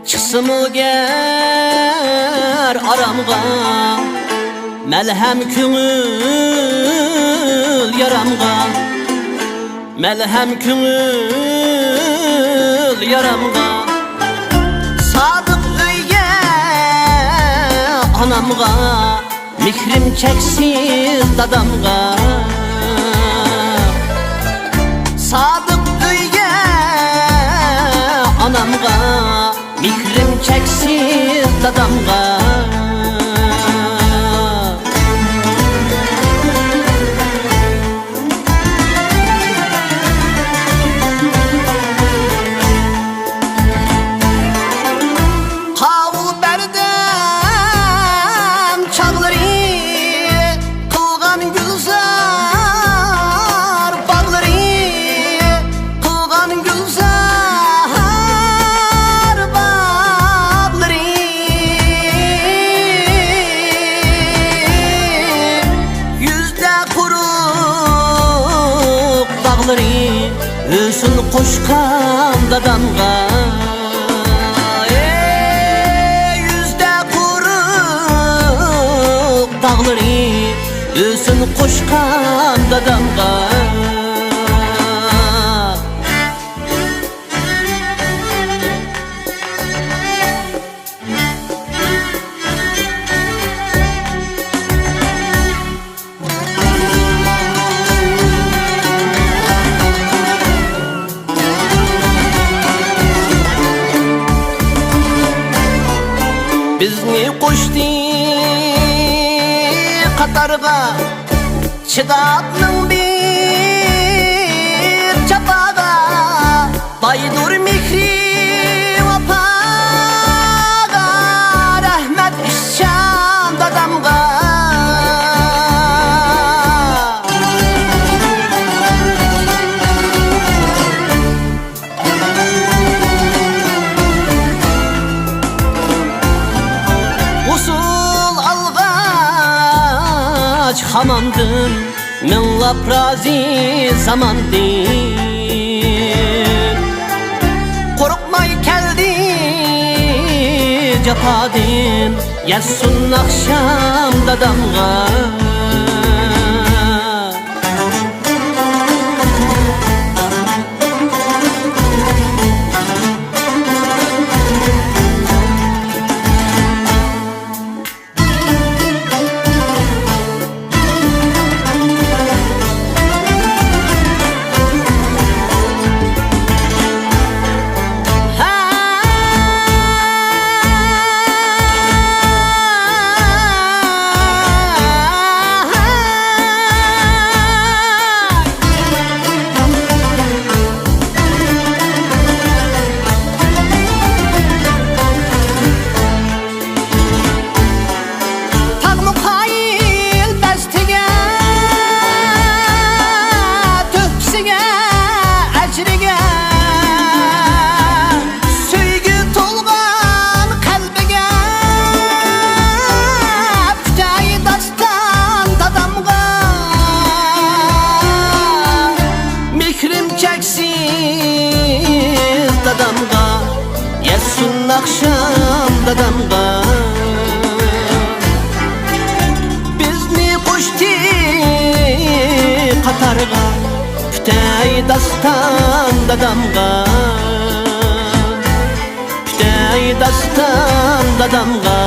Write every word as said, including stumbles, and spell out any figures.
چىقسىمۇ گەر ئارامغا، مەلھەم كۆڭۈل يارامغا، مەلھەم كۆڭۈل يارامغا، سادىق ئۆيگە ئانامغا، مېھرىم چەكسىز دادامغا، سادىق ئۆيگە ئانامغا، مېھرىم چەكسىز دادامغا. قاۋۇل بەردەم چاغلىرى، قىلغان گۈلزار باغلىرى، قىلغان گۈلزار باغلىرى. يۈزدە قۇرۇق داغلىرى، ھۆسن قوشقان دادامغا. ئەي، يۈزدە قۇرۇق داغلىرى، ھۆسن قوشقان دادامغا. بىزنى قوشتى قاتارغا، چىداپ مىڭ بىر جاپاغا، بايدۇر مېھرى ۋاپاغا، رەھمەت ئىشچان دادامغا. ھوسۇل ئالغاچ خاماندىن، مىڭلاپ رازى زاماندىن، قورقماي كەلدى جاپادىن، يەتسۇن ئاخشام دادامغا. تاغمۇ قايىل بەستىگە، تۆھپىسىگە، ئەجرىگە، سۆيگۈ تولغان قەلبىگە، پۈتەي داستان دادامغا، مېھرىم چەكسىز دادامغا. يەتسۇن ئاخشام دادامغا، بىزنى قوشتى قاتارغا، پۈتەي داستان دادامغا، پۈتەي داستان دادامغا.